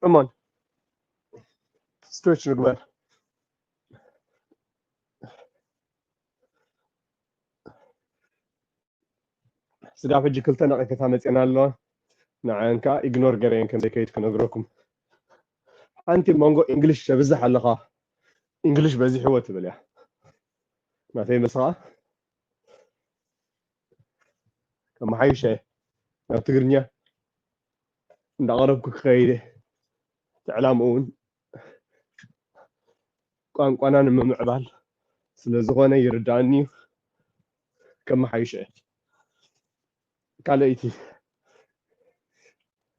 Come on. Stretch ንግበር። ስጋብ ሕጂ ክልተ ነቐፌታ መፅኤና ኣለዋ። ንዓን ከዓ ኢግኖር ገረየን ከም ዘይከይድ ክነግረኩም። ሓንቲ መንጎ እንግሊሽ ተብዝሕ ኣለኻ፣ እንግሊሽ በዚሕዎ ትብል እያ። ናተይ መስኻ ከመሓይሸ ናብ ትግርኛ እንዳቐረብኩ ክኸይድ እየ። እቲ ዕላምኡ እውን ቋንቋና ንምምዕባል ስለ ዝኾነ ይርዳእኒ እዩ። ከመሓይሸ እየ። ካልኣይቲ፣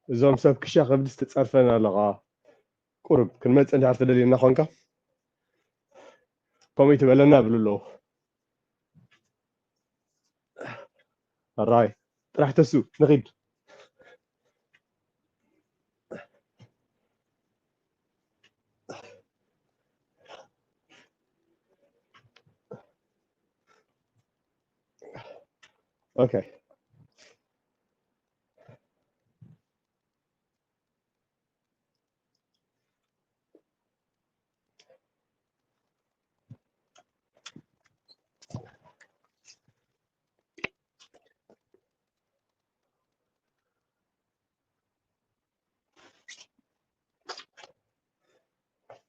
እዞም ሰብ ክሻ ከብዲ ዝተጸርፈና ኣለኻ። ቁሩብ ክንመጽእ እንድሕር ትደልየና ኾንካ ከምኡ ትበለና ይብሉ ኣለዉ። ኣራይ ጥራሕ ተሱ ንኺድ። Okay.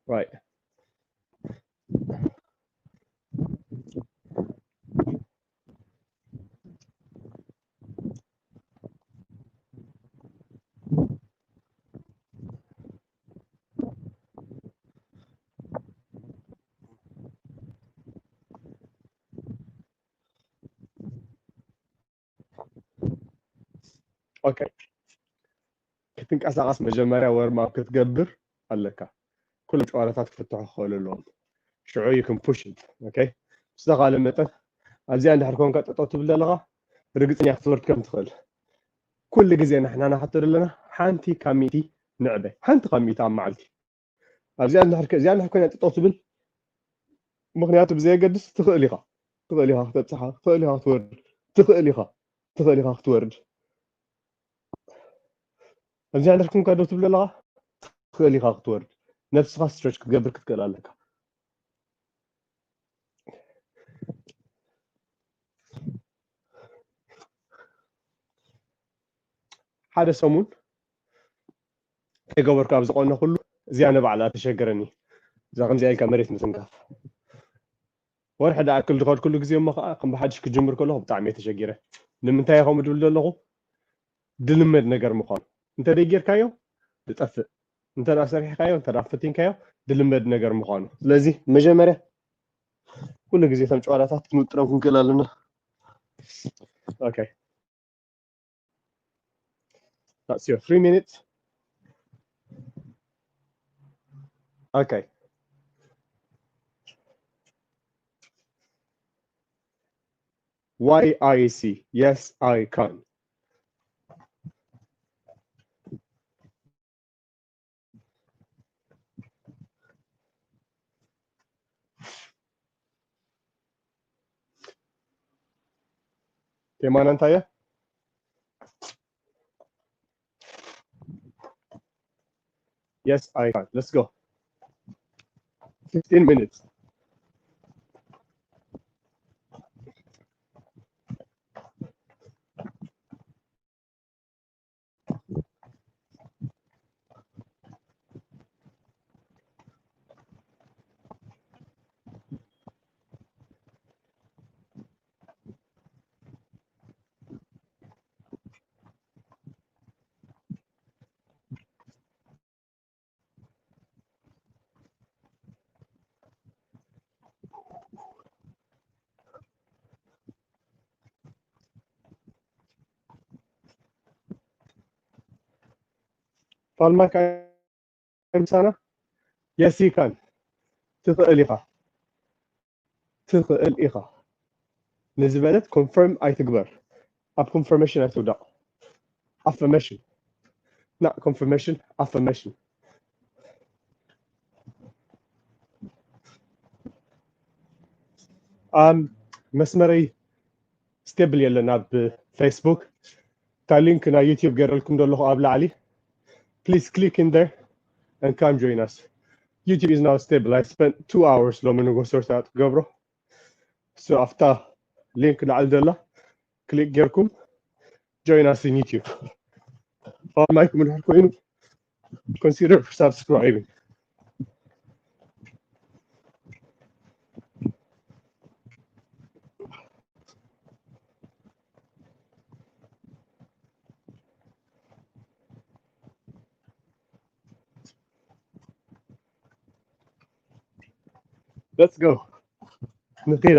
Right. Okay. ክትንቀሳቐስ መጀመርያ ወርም ኣፕ ክትገብር ኣለካ። ኩሎም ጨዋታታት ክፍትሑ ክኽእሉ ኣለዎም። ሽዑ you can push it. Okay? ብዝተኻለ መጠን ኣብዚኣ እንድሕር ኮንካ ጠጠው ትብል ዘለኻ ርግፅኛ ክትወርድ ከም ትኽእል። ኩሉ ግዜ ንሕና ንሓቶ ዘለና ሓንቲ ካብ ሚእቲ ንዕበ። ሓንቲ ካብ ሚእቲ ኣብ መዓልቲ። ኣብዚኣ እንድሕር ከ-፣ እዚኣ እንድሕር ኮይና ጠጠው ትብል፣ ምኽንያቱ ብዘየገድስ ትኽእል ኢኻ። ትኽእል ኢኻ ክትበጽሓ፣ ትኽእል ኢኻ ክትወርድ፣ ትኽእል ኢኻ፣ ትኽእል ኢኻ ክትወርድ። ኣብዚኣ እንድሕር ኮንካ ደው ትብል ዘለኻ፣ ትኽእል ኢኻ ክትወርድ። ነብስኻ ስትሬች ክትገብር ክትክእል ኣለካ። ሓደ ሰሙን ከይገበርኩ ኣብ ዝቐነኹሉ እዚኣ ንባዕላ ተሸገረኒ። እዛ ከምዚኣ ኢልካ መሬት ምትንካፍ። ወርሒ ዝኣክል ዝኸድኩሉ ግዜ እሞ ከዓ ከም ብሓድሽ ክጅምር ከለኹ ብጣዕሚ እየ ተሸጊረ። ንምንታይ እየ ከምኡ ዝብል ዘለኹ? ዝልመድ ነገር ምዃኑ። እንተ ደይጌርካዮ ዝጠፍእ። እንተ ደኣ ሰሪሕካዮ፣ እንተ ደኣ ፈቲንካዮ ዝልመድ ነገር ምዃኑ። ስለዚ መጀመርያ ኩሉ ግዜ ከም ጨዋታታት ክንውጥኖም ክንክእል ኣለና። Okay. That's your three minutes. Okay. Y I C. Yes, I can. ቴማና እንታይ እያ? Yes, I can. Let's go. Fifteen minutes. ፋልማካ ምሳና? Yes, you can. ትኽእል ኢኻ። ትኽእል ኢኻ ንዝበለት ኮንፈርም ኣይትግበር። ኣብ ኮንፈርሜሽን ኣይትውዳቕ። ኣፈርሜሽን፣ not confirmation, ኣፈርሜሽን። ኣም፣ መስመረይ ስቴብል የለን ኣብ ፌስቡክ። እታ ሊንክ ናይ ዩቲዩብ ገይረልኩም ዘለኹ ኣብ ላዕሊ። Please click in there. and come join us. YouTube is now stable. I spent two hours ሎሚ ንጎ ሶርት ኣውት ክገብሮ። So ኣብታ ሊንክ ላዕሊ ዘላ ክሊክ ጌርኩም join us in YouTube. ፋርማይኩም ድሕር ኮይኑ consider subscribing. Let's go. ንኺድ።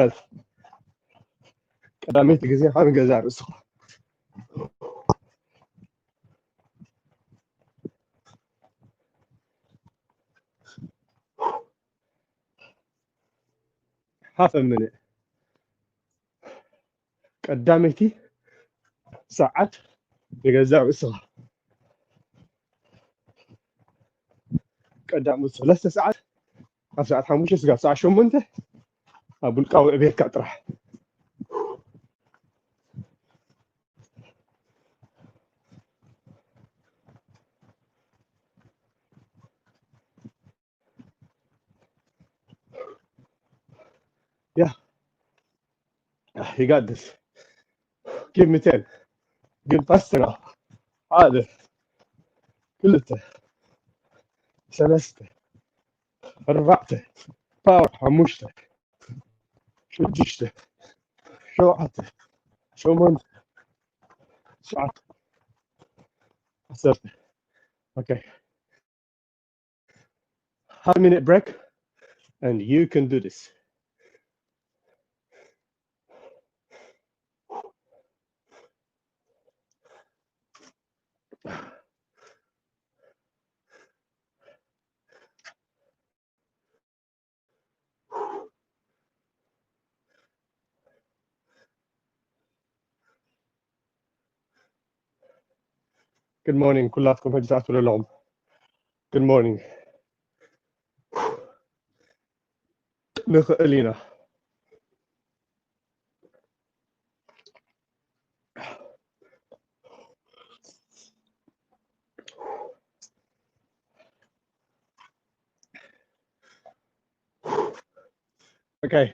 ቀዳመይቲ ግዜ ካብ ገዛ ርእስኻ። Half a minute. ቀዳመይቲ ሰዓት ንገዛእ ርእስኻ። ቀዳሞት ሰለስተ ሰዓት፣ ካብ ሰዓት ሓሙሽተ ስጋብ ሰዓት ሸሞንተ ኣብ ውልቃዊ ዕቤትካ ጥራሕ። Yeah. You got this. Give me ten. Give us ten. ሓደ፣ ክልተ፣ ሰለስተ፣ ኣርባዕተ፣ ፓወር ሓሙሽተ፣ ሽዱሽተ፣ ሸውዓተ፣ ሸሞንተ፣ ትሽዓተ፣ ዓሰርተ። Okay. Half a minute break and you can do this. Good morning ኩላትኩም ሕጂ ትኣትዉ ዘለኹም። Good morning። ንኽእል ኢና። Okay,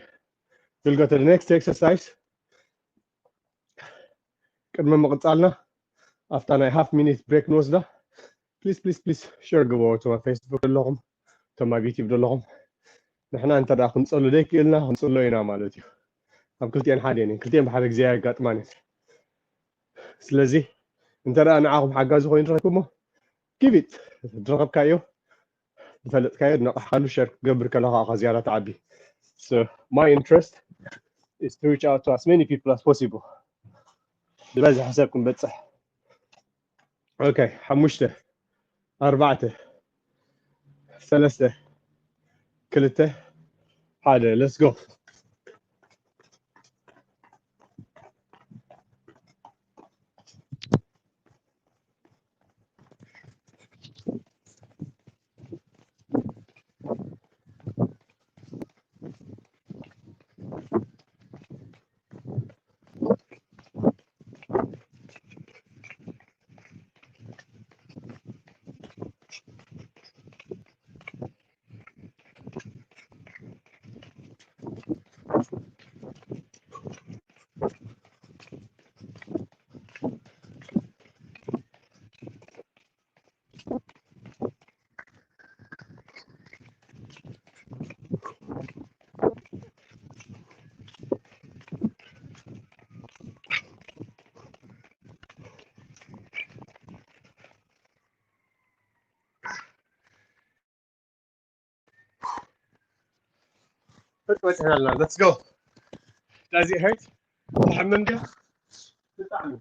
we'll go to the next exercise. ቅድሚ ምቕጻልና ኣብታ ናይ half minute break ንወስዳ። Please please please share ግበሩ፣ እቶም ኣብ Facebook ዘለኹም፣ እቶም ኣብ YouTube ዘለኹም። ንሕና እንተ ደኣ ክንጸሉ ዘይክእልና ክንጽሎ ኢና ማለት እዩ። ኣብ ክልቲኤን ሓደ እየን፣ ክልቲኤን ብሓደ ግዜ ኣየጋጥማን እየን። ስለዚ እንተ ደኣ ንዓኹም ሓጋዚ ኮይኑ ረኺብኩሞ፣ give it። ዝረኸብካዮ ዝፈለጥካዮ ዝነቕሕካሉ ሸር ክትገብር ከለኻ ኢኻ ዝያዳ ትዓቢ። So my interest is to reach out to as many people as possible. ዝበዝሐ ሰብ ክንበጽሕ። Okay፣ ሓሙሽተ፣ ኣርባዕተ፣ ሰለስተ፣ ክልተ፣ ሓደ። Let's go. በቃ በቃ፣ let's go. Does it hurt? ተሓመም ድያ? ብጣዕሚ።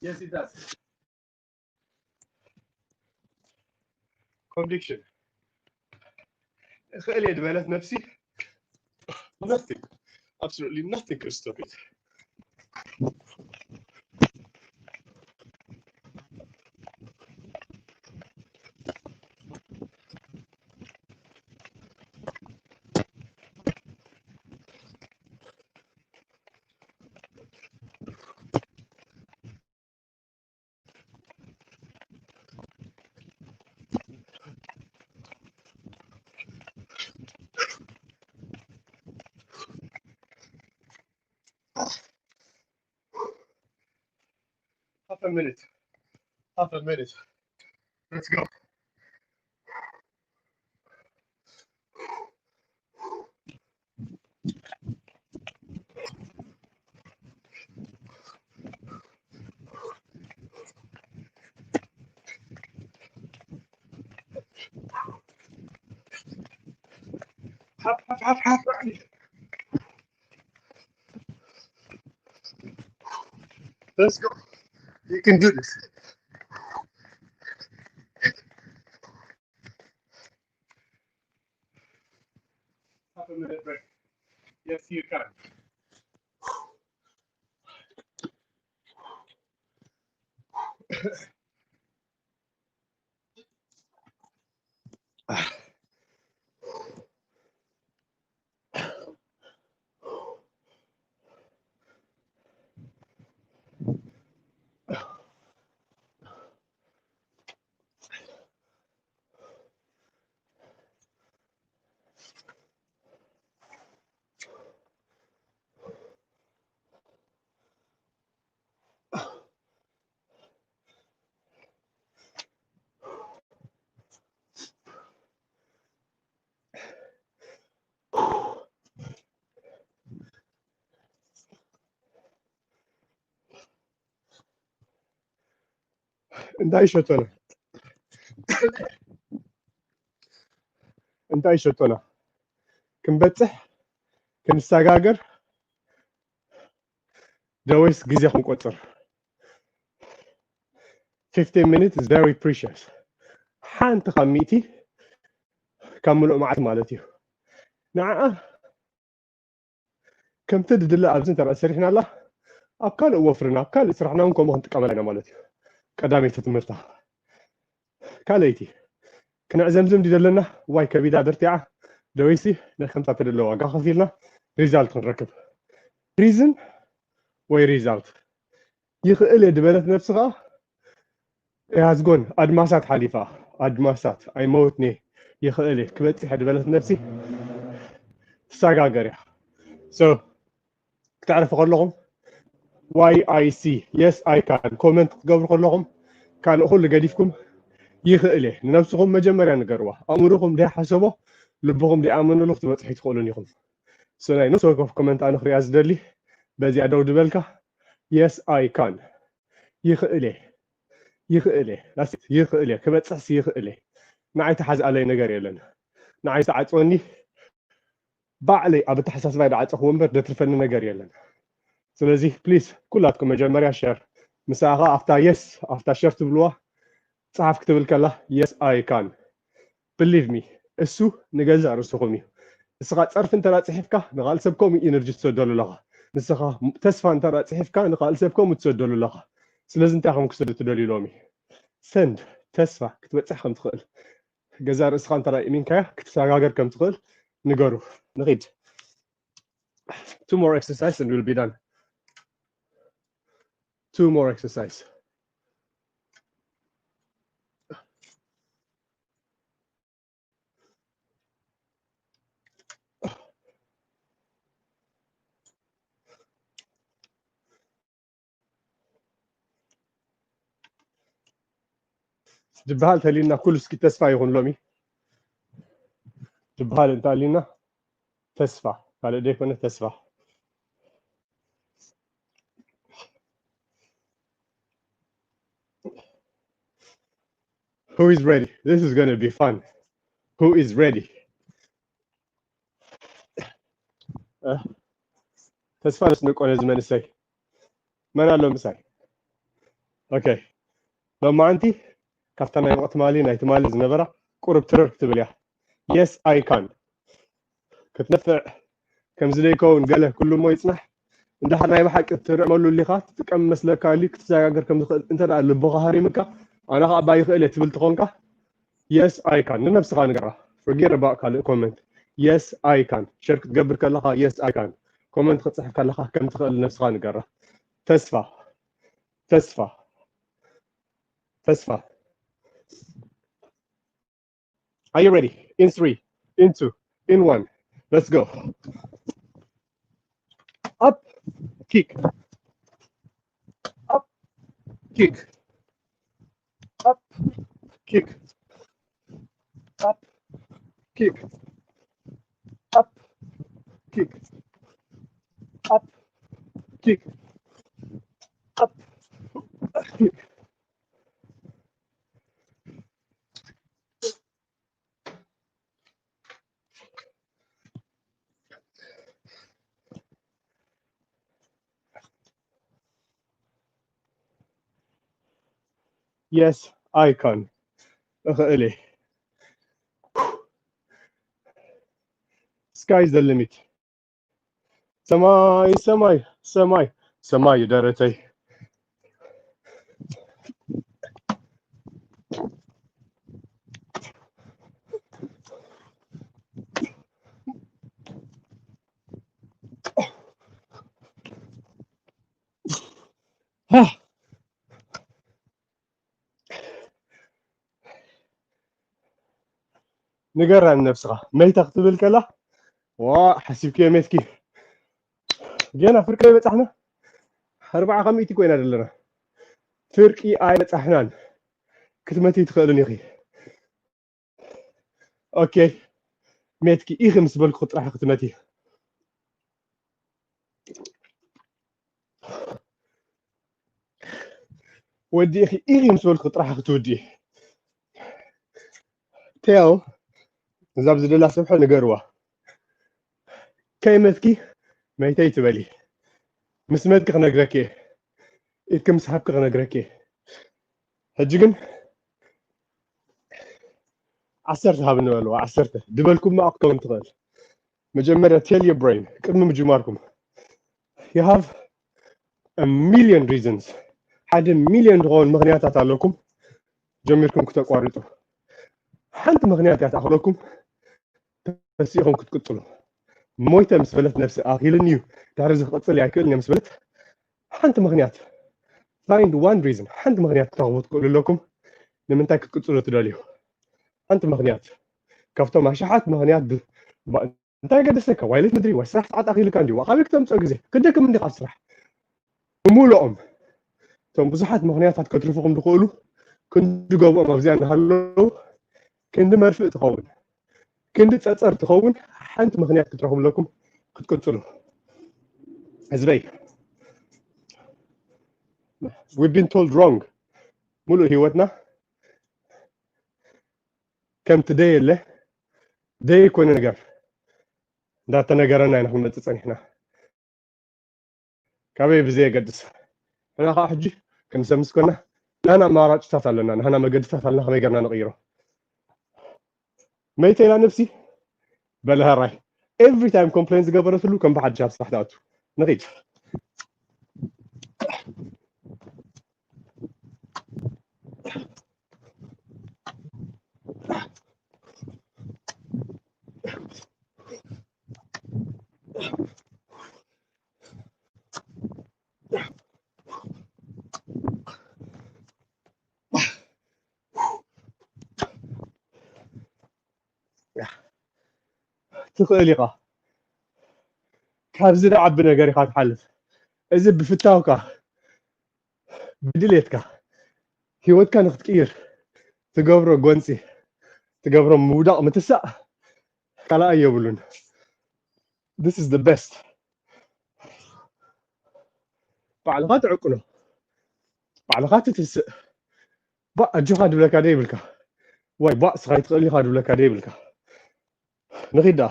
Yes, it does. Conviction. እኽእል እየ ዝበለት ነፍሲ፣ nothing, absolutely nothing can stop it. a minute. Half a minute. Let's go. Half, half, half, half. Let's go. You can do this. Half a minute break. Yes, you can. እንታይ ሸቶና እንታይ ሸቶና ክንበፅሕ ክንሰጋገር ደወይስ ግዜ ክንቆፅር? Fifteen minutes is very precious። ሓንቲ ካብ ሚእቲ ካብ ምሉእ መዓልቲ ማለት እዩ። ንዓኣ ከምቲ ድድለ ኣብዚ እንተ ሰሪሕናላ ኣብ ካልእ ወፍርና ኣብ ካልእ ስራሕና እውን ከምኡ ክንጥቀመላ ኢና ማለት እዩ። ቀዳመይቲ ትምህርታ። ካልኣይቲ ክነዕዘምዝም ድዩ ዘለና ዋይ ከቢዳ በርቲዓ ደወይሲ ናይ ከምታ ተደለ ዋጋ ከፊልና ሪዛልት ክንረክብ? ሪዝን ወይ ሪዛልት ይኽእል እየ ድበለት ነብሲ ከዓ ያዝጎን ኣድማሳት ሓሊፋ ኣድማሳት ኣይመውትኒ ይኽእል እየ ክበፅሕ ድበለት ነብሲ ትሰጋገር እያ። So ክተዕርፉ ከለኹም ዋይ ኣይ ሲ የስ ኣይ ካን ኮመንት ክትገብሩ ከለኹም ካልእ ኩሉ ገዲፍኩም ይኽእል እየ ንነብስኹም መጀመርያ ንገርዋ። ኣእምርኹም ደይ ሓሰቦ ልብኹም ደይ ኣመነሉ ክትበፅሑ ትኽእሉን ኢኹም። So ናይ ነብሲ ወከፍ ኮመንት ኣነ ክሪኣ ዝደሊ በዚኣ ደው ድበልካ የስ ኣይ ካን ይኽእል እየ ይኽእል እየ ይኽእል እየ ክበፅሕስ ይኽእል እየ ንዓይ ተሓዝኣለይ ነገር የለን ንዓይ ዝዓፅወኒ ባዕለይ ኣብ ኣተሓሳስባይ ዝዓፀኽዎ እምበር ደትርፈኒ ነገር የለን። ስለዚ ፕሊስ ኩላትኩም መጀመርያ ሸር ምሳኻ ኣብታ የስ ኣብታ ሸር ትብልዋ ፀሓፍ ክትብል ከላ የስ ኣይ ካን ብሊቭ ሚ እሱ ንገዛእ ርእስኹም እዩ። እስኻ ፀርፊ እንተራ ፅሒፍካ ንኻልእ ሰብ ከምኡ ኢነርጂ ትሰደሉ ኣለኻ። ንስኻ ተስፋ እንተራ ፅሒፍካ ንኻልእ ሰብ ከምኡ ትሰደሉ ኣለኻ። ስለዚ እንታይ ከም ክሰዱ ትደልዩ ሎሚ? ሰንድ ተስፋ ክትበፅሕ ከም ትኽእል ገዛ ርእስኻ እንተ ኢሚንካያ ክትሰጋገር ከም ትኽእል ንገሩ። ንኺድ two more exercise and we'll be done. Two more exercise. ዝበሃል ተሊና ኩሉ እስኪ ተስፋ ይኹን ሎሚ ዝበሃል እንተኣሊና ተስፋ ካልእ ዘይኮነ ተስፋ Who is ready? This is going to be fun. Who is ready? ተስፋ ነስንቆ ነዚ መንእሰይ መን ኣሎ ምሳይ? ኦኬ ሎማዓንቲ ካብታ ናይ ወቕቲ ማሊ ናይ ትማሊ ዝነበራ ቁሩብ ትረር ክትብል እያ። Yes I can ክትነፍዕ ከምዚ ዘይከውን ገለ ኩሉ እሞ ይፅናሕ እንድሕር ናይ ብሓቂ ትርዕመሉ ኣሊኻ ትጥቀም መስለካ ኣልዩ ክትሰጋገር ከም ዝኽእል እንተ ደኣ ልብኻ ሃሪምካ ኣነ ኸዓ ባ ይኽእል እየ ትብል ትኾንካ Yes I can ንነብስኻ ንገራ። Forget about ካልእ ኮመንት። Yes I can ሸር ክትገብር ከለኻ Yes I can ኮመንት ክትፅሕፍ ከለኻ ከም ትኽእል ንነብስኻ ንገራ። ተስፋ ተስፋ ተስፋ Are you ready? In three, in two, in one. Let's go. Up, kick. Up, Kick. Up, kick. Up, kick. Up, kick. Up, kick. Up, kick. Yes, I can. እኽእል እየ። Sky's the limit. ሰማይ ሰማይ ሰማይ ሰማይ ደረተይ። ንገራ ንነብስኻ መይታ ክትብል ከላ ዋ ሓሲብክዮ ሜትኪ ገና ፍርቂ ኣይበጻሕና ኣርባዓ ካብ ሚእቲ ኮይና ዘለና ፍርቂ ኣይበጻሕናን ክትመቲ ትኽእልን ኢኺ ኦኬ ሜትኪ ኢኺ ምስ በልኩ ጥራሕ ክትመቲ ወዲእኺ ኢኺ ምስ በልኩ ጥራሕ ክትውድኢ ቴው እዛ ብዝደላ ሰብሐ ንገርዋ ከይመትኪ መይተይ ትበሊ ምስ መትኪ ክነግረኪ ኢድኪ ምስ ሃብኪ ክነግረኪ ሕጂ ግን ዓሰርተ ሃብ ንበልዋ ዓሰርተ ድበልኩማ ክትከውን ትኽእል መጀመርያ tell your brain ቅድሚ ምጅማርኩም you have a million reasons ሓደ ሚልዮን ዝኾኑ ምኽንያታት ኣለኩም ጀሚርኩም ክተቋርጡ ሓንቲ ምኽንያት እያ ትኣኽለኩም ተሲኢኹም ክትቅፅሉ ሞይተ ምስ በለት ነብሲ ኣኺልን እዩ ድሕሪ ዝክቅፅል ኣይክእልን እየ ምስ በለት ሓንቲ ምኽንያት find one reason ሓንቲ ምኽንያት ክትረኽቡ ትክእሉ ኣለኩም ንምንታይ ክትቅፅሉ ትደልዩ ሓንቲ ምኽንያት ካብቶም ኣሽሓት ምኽንያት እንታይ ገደሰካ ዋይለት ምድሪ ወይ ስራሕ ሰዓት ኣኺልካ እንዲ ካበይ ክተምፅኦ ግዜ ክደክም እንዲ ካብ ስራሕ ብምልኦም እቶም ብዙሓት ምኽንያታት ከትርፉኹም ዝኽእሉ ክንዲ ገብኦም ኣብዚኣ እናሃለዉ ክንዲ መርፍእ ትኸውን ክንዲ ፀፀር ትኸውን ሓንቲ ምኽንያት ክትረኽቡ ኣለኩም ክትቅፅሉ ህዝበይ we've been told wrong ሙሉእ ህይወትና ከምቲ ደይ የለ ደይ ኮነ ነገር እንዳተነገረና ኢና ክንመፅእ ፀኒሕና ካበይ ብዘየገድስ ሕና ከዓ ሕጂ ክንሰምስ ኮና ናና ኣማራጭታት ኣለና ናና መገድታት ኣለና ከመይ ገርና ንቕይሮ መይተይና ነብሲ በለሃራይ every time complain ዝገበረትሉ ከም ብሓድሽ ኣብ ስራሕ ትኣቱ ንኺድ ትኽእል ኢኻ ካብዚ ዝዓቢ ነገር ኢኻ ትሓልፍ እዚ ብፍታውካ ብድሌትካ ህይወትካ ንክትቅይር ትገብሮ ጎንፂ ትገብሮ ምውዳቕ ምትሳእ ካልኣይ የብሉን this is the best ባዕልኻ ትዕቅኖ ባዕልኻ ትትስእ ባእ ኣጆኻ ድብለካ ደይብልካ ዋይ ባእ ስኻ ይትኽእል ኢኻ ድብለካ ደይብልካ ንኺድ ደኣ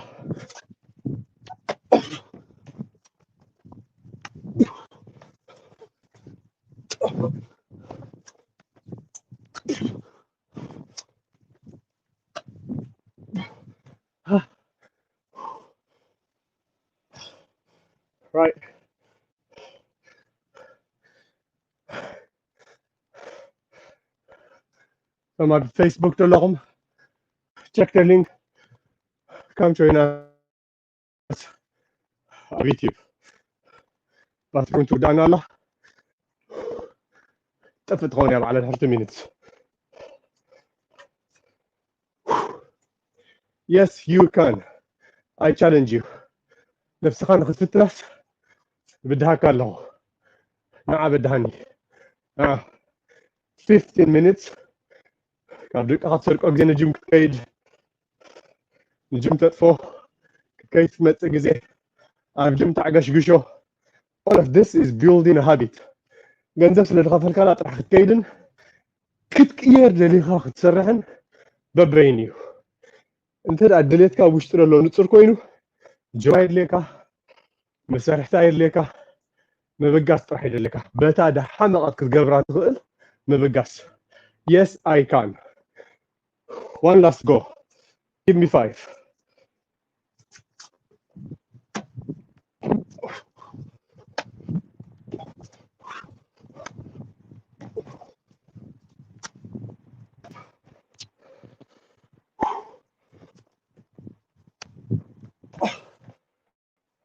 right እቶም ኣብ ፌስቡክ ዘለኹም check the link come join us ኣብ ዩቲብ ባትሪ እውን ትውዳእና ኣላ ጠፍእ ትኸውን እያ ባዕላ ድሕርቲ ሚኒትስ Yes, you can. I challenge you. ነብስኻ ንክትፍትናስ ብድሃካ ኣለኹ። ንዓ በድሃኒ። ንዓ። fifteen minutes ካብ ደቂ ካብ ሰርቆ ግዜ ንጅም ክትከይድ ንጅም ተጥፎ ክትከይድ ትመጽእ ግዜ ኣብ ጅም ታዕገሽግሾ all of this is building a habit ገንዘብ ስለ ዝኸፈልካላ ጥራሕ ክትከይድን ክትቅየር ደሊኻ ክትሰርሕን በበይን እዩ እንተ ደኣ ድሌትካ ውሽጢ ዘሎ ንጹር ኮይኑ ጅማ የድልየካ መሳርሕታ የድልየካ ምብጋስ ጥራሕ የድልየካ በታ ደሓመቐት ክትገብራ ትኽእል ምብጋስ yes I can one last go give me five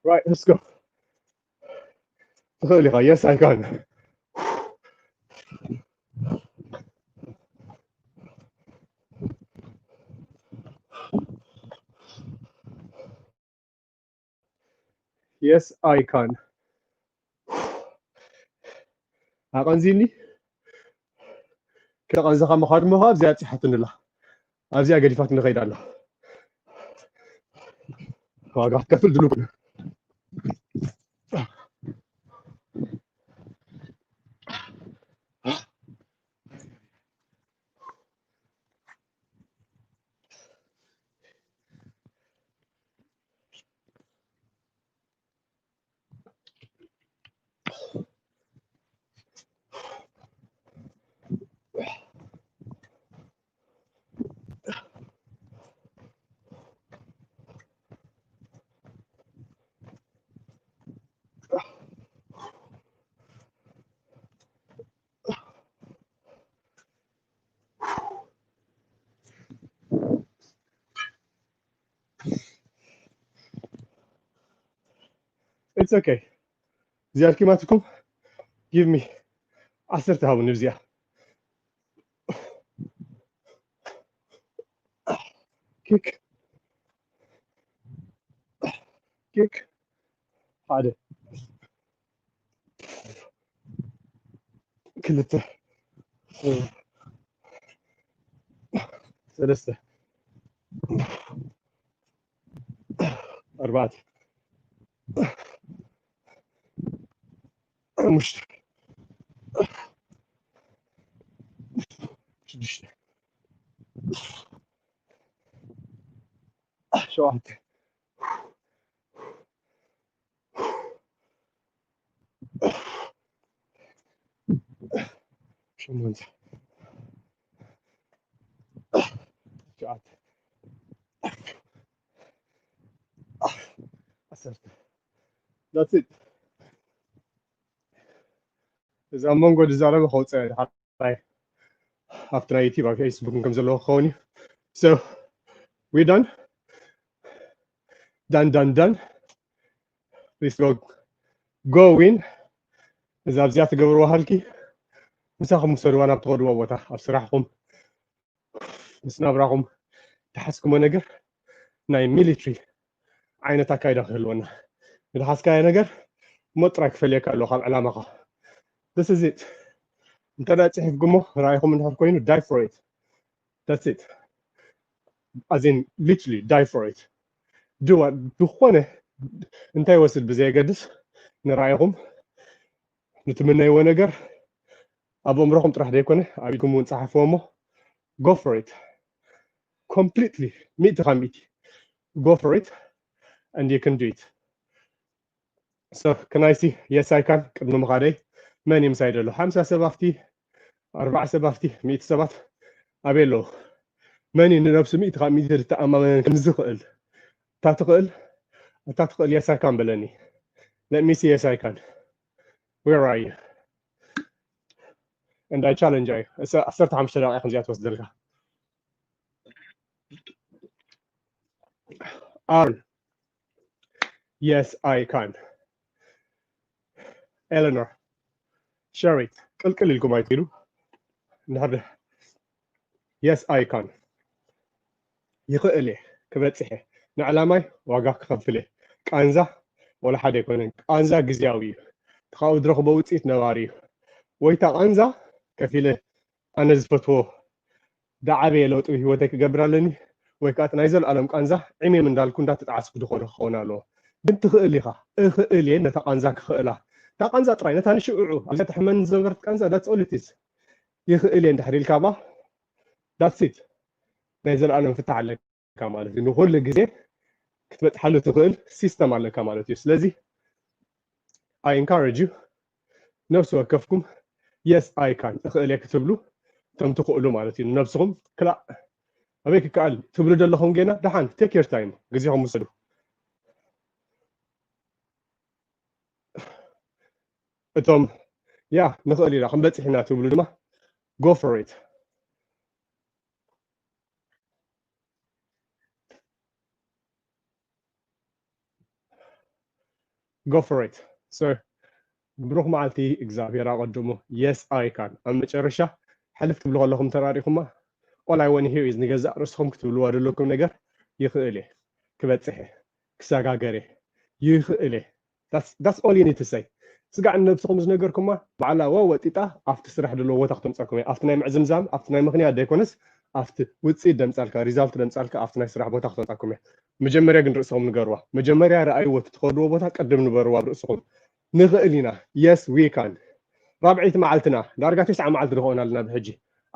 Right, let's go. ትኽእል ኢኻ yes I can yes I can ኣቐንዚኒ ክተቐንዘኻ ምዃድ እሞ ኣብዚኣ ፂሓትንላ ኣብዚኣ ገዲፋት ንኸይድ ኣሎ ዋጋ ክትከፍል ድሉ It's okay. እዚኣ ልኪማትኩም give me ዓሰርተ ሃቡኒ እዚኣ ኪክ ኪክ ሓደ ክልተ ሰለስተ ኣርባዕተ ሓሙሽተ ሽዱሽተ ሸውዓተ ሸሞንተ ትሽዓተ ዓሰርተ that's it እዛ መንጎ ዝዛረበ ከውፅእ ሓራይ ኣብቲ ናይ ዩቲብ ኣብ ፌስቡክ ከም ዘለዎ ክኸውን እዩ so we done done done done please go go win እዛ ኣብዚኣ ትገብርዋ ሃልኪ ምሳኹም ውሰድዋ ናብ ትኸድዎ ቦታ ኣብ ስራሕኹም ምስ ናብራኹም ተሓዝኩሞ ነገር ናይ ሚሊትሪ ዓይነት ኣካይዳ ክህልወና ንድሓዝካዮ ነገር እሞ ጥራይ ክፈልየካ ኣለዎ ካብ ዕላማኻ this is it እንተ ጽሒፍኩሞ ራኢኹም እንድሕር ኮይኑ die for it that's it as in literally die for it do what ዝኾነ እንታይ ወስድ ብዘየገድስ ንራኢኹም ንትምነይዎ ነገር ኣብ ኣእምሮኹም ጥራሕ ዘይኮነ ኣብ ኢድኩም እውን ጸሓፍዎ እሞ go for it completely ሚእቲ ካብ ሚእቲ go for it and you can do it so can I see yes I can ቅድሚ ምኻደይ መን እዩ ምሳይ ደሎ ሓምሳ ሰብ ኣብቲ ኣርባዓ ሰብ ኣብቲ ሚእቲ ሰባት ኣበይ ኣለዉ መን እዩ ንነብሱ ሚእቲ ካብ ሚእቲ ዝተኣማመን ከም ዝኽእል እታ ትኽእል እታ ትኽእል yes I can በለኒ let me see yes I can where are you and I challenge you እሰ ዓሰርተ ሓሙሽተ ደቂቃ ከምዚኣ ትወስደልካ ኣሮን yes I can ኤለኖር ሸሪት ቅልቅል ኢልኩም ኣይትሉ እንድሕር yes I can ይኽእል እየ ክበፅሕ እየ ንዕላማይ ዋጋ ክኸፍል እየ ቃንዛ ወላ ሓደ ኣይኮነን ቃንዛ ግዝያዊ እዩ ካብኡ ዝረኽቦ ውፅኢት ነባሪ እዩ ወይታ ቃንዛ ከፊለ ኣነ ዝፈትዎ ዝዓበየ ለውጢ ህይወተይ ክገብር ኣለኒ ወይ ከዓ ናይ ዘለኣለም ቃንዛ ዕሜም እንዳልኩ እንዳተጣዓስኩ ድኾነ ክኸውን ኣለዎ። ግን ትኽእል ኢኻ። እኽእል እየ ነታ ቃንዛ ክኽእላ። እታ ቃንዛ ጥራይ ነታ ንሽዑዑ ኣብዚኣ ተሕመን ዝነበረት ቃንዛ that's all it is። ይኽእል እየ እንድሕር ኢልካ ባ that's it። ናይ ዘለኣለም ፍታሕ ኣለካ ማለት እዩ። ንኹሉ ግዜ ክትበፅሓሉ ትኽእል ሲስተም ኣለካ ማለት እዩ። ስለዚ I encourage you ነፍሲ ወከፍኩም yes I can እኽእል እየ ክትብሉ እቶም ትኽእሉ ማለት እዩ። ንነብስኹም ክላእ ኣበይ ክከኣል ትብሉ ዘለኹም ጌና ደሓን take your time ግዜኹም ውሰዱ። እቶም ያ ንኽእል ኢና ክንበፅሕ ኢና ትብሉ ድማ go for it። Go for it. So ብሩኽ መዓልቲ እግዚኣብሔር ኣቐድሙ yes I can ኣብ መጨረሻ ሕልፍ ትብሉ ከለኹም ተራሪኹማ all I want here is ንገዛእ ርእስኹም ክትብልዋ ዘለኩም ነገር ይኽእል እየ ክበፅሕ እየ ክሰጋገር እየ ይኽእል እየ that's all you need to say። ስጋዕ ንነብስኹም ዝነገርኩማ ባዕላ ወ ወጢጣ ኣብቲ ስራሕ ዘለዎ ቦታ ክተምፀኩም እየ ኣብቲ ናይ ምዕዝምዛም ኣብቲ ናይ ምኽንያት ዘይኮነስ ኣብቲ ውፅኢት ደምፃልካ result ደምፃልካ ኣብቲ ናይ ስራሕ ቦታ ክተምፃኩም እየ። መጀመርያ ግን ርእስኹም ንገርዋ። መጀመርያ ረኣይዎ እቲ ትኸድዎ ቦታ ቅድም ንበርዋ ኣብ ርእስኹም። ንኽእል ኢና። Yes we can። ራብዐይቲ መዓልትና ዳርጋ ተስዓ መዓልቲ ድኾን ኣለና ብሕጂ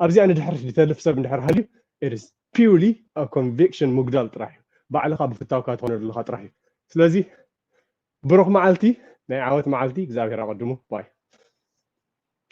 ኣብዚኣ ንድሕር ዝተልፍ ሰብ እንድሕር ሃልዩ it is purely a conviction ምጉዳል ጥራሕ እዩ። ባዕልኻ ብፍታውካ ትኾነ ዘለኻ ጥራሕ እዩ። ስለዚ ብሩኽ መዓልቲ ናይ ዓወት መዓልቲ እግዚኣብሔር ኣቐድሙ ባይ